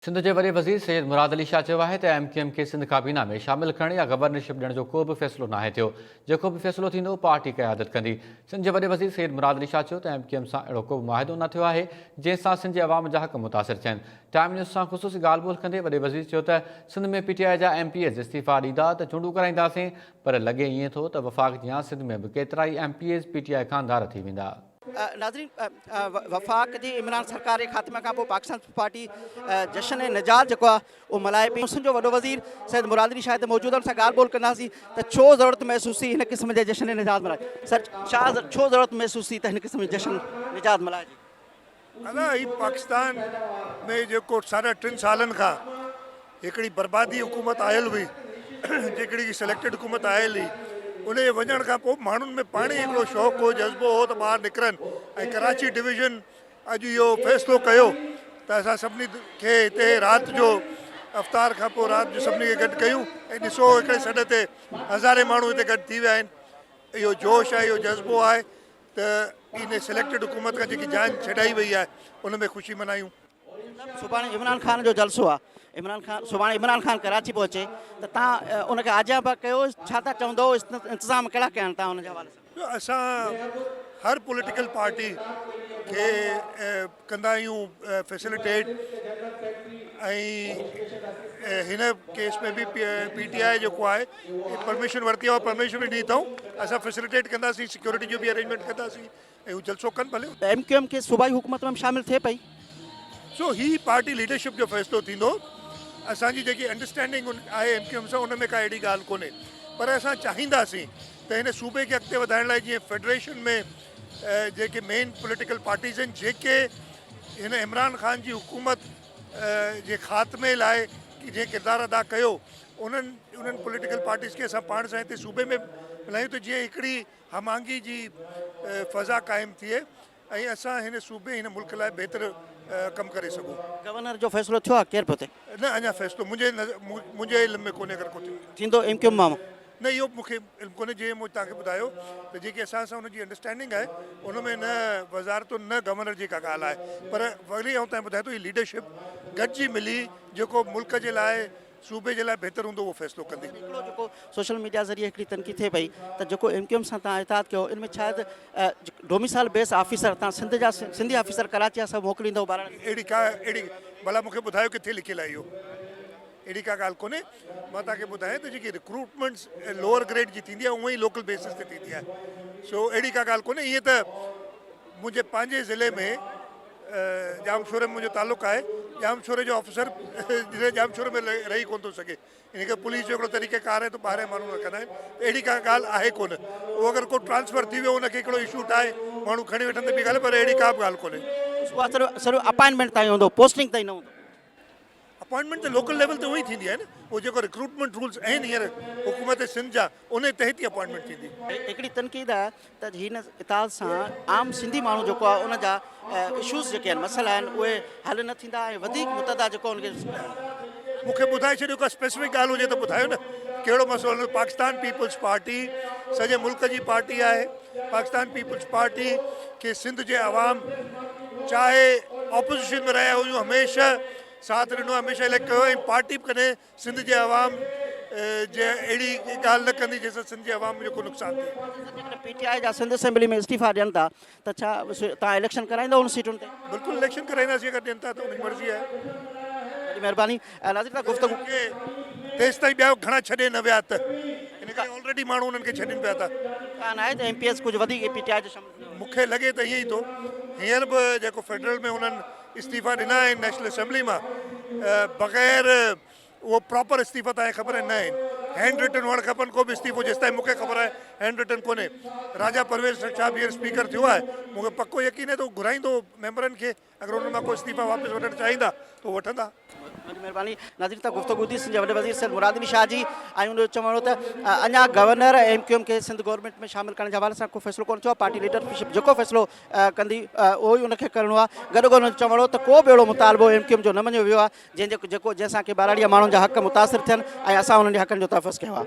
سنڌ جي وڏي وزير سيد مراد علي شاهه چيو آهي ته ايم ڪيو ايم کي سنڌ ڪابينا ۾ شامل ڪرڻ يا گورنرشپ ڏيڻ جو ڪو به فيصلو ناهي ٿيو، جيڪو به فيصلو ٿيندو پارٽي قيادت ڪندي. سنڌ جي وڏي وزير سيد مراد علي شاهه چيو ته ايم ڪيو ايم سان اهڙو ڪو به معاهدو نه ٿيو آهي جنهن سان سنڌ جي عوام جا حق متاثر ٿين. ٽائيم نيوز سان خصوصي ڳالهه ٻولهه ڪندي وڏي وزير چيو ته سنڌ ۾ پي ٽي آء جا ايم پي ايز استعيفا ڏيندا ته چونڊون ڪرائينداسين پر لڳي ائين ٿو ته وفاق جيان سنڌ ۾ به ڪيترائي M P As P T I کان ڌار ٿي ويندا. ناظرين وفاق جي عمران سرڪار جي خاتمي کان پوء پاڪستان پيپلز پارٽي جشن نجات جيڪو آهي اهو ملهائي پئي. سنڌ جو وڏو وزير سيد مراد علي شاهه هتي موجود آهن ان سان ڳالهه ٻولهه ڪنداسين ته ڇو ضرورت محسوس ٿي هن قسم جي جشن نجات ملهائي سر ڇا ڇو ضرورت محسوس ٿي ته هن قسم جي جشن نجات ملهائجي. ادا هي پاڪستان ۾ جيڪو ساڍا ٽن سالن کان هڪڙي بربادي حڪومت آيل هئي جيڪڙي سليڪٽيڊ حڪومت آيل هئي ان جي وڃڻ کان پوء ماڻهن ۾ پاڻ ئي هڪڙو شوق هو جذبو هو ته ٻاهر نڪرن ۽ ڪراچي ڊويزن اڄ اهو فيصلو ڪيو ته اسان سڀني کي هتي رات جو افطار کان پوء رات جو سڀني کي گڏ ڪيون ۽ ڏسو هڪڙي سڏ تي هزارين ماڻهو هتي گڏ ٿي ويا آهن اهو جوش آهي اهو جذبو آهي ته ان سليڪٽيڊ حڪومت کان جيڪي جان ڇڏائي وئي آهي ان ۾ خوشي ملهايون. سڀاڻي عمران خان جو جلسو آ عمران خان سڀاڻي عمران خان ڪراچي پهچي ته تان ان کي آجيان پيا ڪيو ڇا ٿا چوندو انتظام ڪهڙا ڪيا آهن تان ان جي حوالي سان. اسان هر پوليٽيڪل پارٽي کي ڪندا آهيون فيسليٽيٽ ۽ هن ڪيس ۾ به پي ٽي آء جيڪو آهي پرميشن ورتي آهي پرميشن به ڏني اٿئون اسان فيسليٽيٽ ڪنداسين سيڪيورٽي جو به ارينجمينٽ ڪنداسين ۽ هو جلسو ڪن ڀلي. ايم ڪيو ايم کي صوبائي حڪومت ۾ به شامل ٿئي پئي. سو هي پارٽي ليڊرشپ جو فيصلو ٿيندو اسان جي جيڪي انڊرسٽينڊنگ آهي ايم ڪيو ايم سان ان ۾ ڪا اهڙي ڳالهه ڪونهي پر اسان چاهينداسين ته هن صوبي کي اڳتي وڌائڻ لاء جيئن فيڊريشن ۾ جيڪي مين پوليٽيڪل پارٽيز آهن جيڪي هن عمران خان جي حڪومت جي خاتمي لاء جنهن ڪردار ادا ڪيو انهن انهن پوليٽيڪل پارٽيز کي اسان پاڻ سان هتي صوبي ۾ ملايون ته جيئن هڪڙي هم آهنگي جي فضا قائم ٿئي ۽ اسان هن صوبي هن ملڪ لاء بهتر ڪم ڪري سگهون. گورنر جو فيصلو ٿيو آهي ڪير پيو ٿئي؟ نه اڃا فيصلو منهنجي منهنجي علم ۾ ڪونهي اگر ڪو ٿيو. ٿيندو ايم ڪيو ايم مان؟ نه اهو مون کي علم ڪونهي جيئن مون توهان کي ٻڌايو ته جيڪي اسان سان ان جي انڊرسٽينڊنگ آهي ان ۾ نه وزارتن نه گورنر جي ڪا ڳالهه آهي پر وري آئون توهان کي ٻڌايان ٿو هي ليڊرشپ گڏجي ملي جيڪو ملڪ جي لاء صوبي جي لاء بهتر هوندو اهو فيصلو ڪندي. هڪڙو جيڪو سوشل ميڊيا ذريعي هڪڙي تنقيد ٿئي پئي ته جيڪو ايم ڪيو ايم سان توهان اتحاد ڪيو ان ۾ شايد ڊوميسائل بيس آفيسر توهان سنڌ جا سنڌي آفيسر ڪراچي جا سڀ موڪليندو ٻارڙن کي. اهڙي ڪا اهڙي ڀلا مون کي ٻڌايو ڪٿي لکيل آهي اهو اهڙي ڪا ڳالهه ڪونهي مان توهان کي ٻڌايان ته جيڪي رڪروٽمينٽس لوئر گريڊ جي ٿيندي آهي اونئن ئي لوڪل بيسس تي ٿيندي آهي سو اهڙي ڪا ڳالهه ڪونهي ائين ته منهنجي پنهنجي ضلعي ۾ ڄامشوري ۾ منهنجو تعلق آهي ڄامشوري جو آفيسر جڏهن ڄامشوري ۾ رهي ڪونه ٿو سگهي ان ڪري پوليس جو هڪڙو طريقه ڪار آهي ته ٻاهريان ماڻهو رکندا آهن ته اهڙي ڪا ڳالهه آهي ڪونه اهو اگر ڪو ٽرانسفر ٿي ويو ان کي هڪڙو اشو ٺاهي ماڻهو کڻي وٺن ته ٻي ڳالهه پر اهڙي ڪا به ڳالهه ڪونهي. اها صرف اپائنٽمينٽ تائين هوندو پوسٽنگ تائين نه هوندو. اپائنٽمينٽ ته لوڪل ليول تي اونئن ئي ٿيندي آهي نه اهو جيڪو رڪروٽمينٽ رولز آهن هينئر حڪومت سنڌ جا انهي تحت ئي اپائنٽمينٽ ٿيندي. هڪڙي تنقيد آهي ته هن اتحاد سان عام سنڌي ماڻهو جيڪو آهي ان جا اشوز جيڪي آهن مسئلا آهن اهي حل نه ٿيندا ۽ وڌيڪ متحده جيڪو ان کي مون کي ٻڌائي ڇڏيو ڪا اسپيسفڪ ڳالهه هجي ته ٻڌايو نه ڪهڙو مسئلو پاڪستان پيپلز پارٽي سڄي ملڪ جي پارٽي آهي پاڪستان پيپلز پارٽي کي سنڌ جي عوام چاهي اپوزيشن ۾ رهيا هجون هميشه ساٿ ڏنو هميشه اليڪٽ ڪيو ۽ پارٽي به ڪڏهن سنڌ جي عوام جي اهڙي ڳالهه نه ڪندي جنهن سان سنڌ جي عوام جو ڪو نقصان ٿئي. جيڪڏهن پي ٽي آء جا سنڌ اسيمبلي ۾ استعيفا ڏين ٿا ته ڇا توهان اليڪشن ڪرائيندؤ ان سيٽن تي؟ بلڪل اليڪشن ڪرائينداسين اگر ڏين ٿا ته ان جي مرضي آهي. وڏي مهرباني ناظرين تان گفتگو. کي تيستائين ٻيا گهڻا ڇڏي نه ويا ته ان ڪري آلريڊي ماڻهو انهن کي ڇڏين پيا ٿا. امڪان آهي ته ايم پي ايس ڪجهه وڌيڪ پي ٽي آء جو شامل ٿيندو. مون کي لڳي ته ائين ئي ٿو. هينئر به جيڪو فيڊرل ۾ انهن استعيفا ڏنا آهن نيشنل اسيمبلي مان بغير اهو پراپر استعيفا تائين خبر نه آهن هينڊ رٽن هئڻ کپن ڪو به استعيفو جيستائين مون کي خبر آهي هينڊ رٽن ڪونهي راجا پرويز شاهه ٻيهر اسپيڪر ٿيو آهي مون کي پڪو يقين آهي ته هو گهرائيندو ميمبرن کي اگر انهن مان ڪو استعيفا واپس وٺڻ چاهيندا ته هو وٺندا. وڏي مهرباني ناظرين تان گفتگو ٿي سنڌ جي وڏي وزير سيد مراد علي شاهه جي ۽ ان جو چوڻ هو ته اڃا گورنر ۽ ايم ڪيو ايم کي سنڌ گورنمينٽ ۾ شامل ڪرڻ جي حوالي سان ڪو فيصلو ڪونه ٿيو آهي پارٽي ليڊرشپ جيڪو فيصلو ڪندي اهو ئي ان کي ڪرڻو آهي گڏو گڏ ان جو چوڻ هو ته ڪو به اهڙو مطالبو ايم ڪيو ايم جو نه مڃيو ويو آهي جنهن جي جيڪو جنهن سان ڪي ٻهراڙي جا ماڻهن جا حق متاثر ٿين ۽ اسان انهن جي حقن جو تحفظ ڪيو آهي.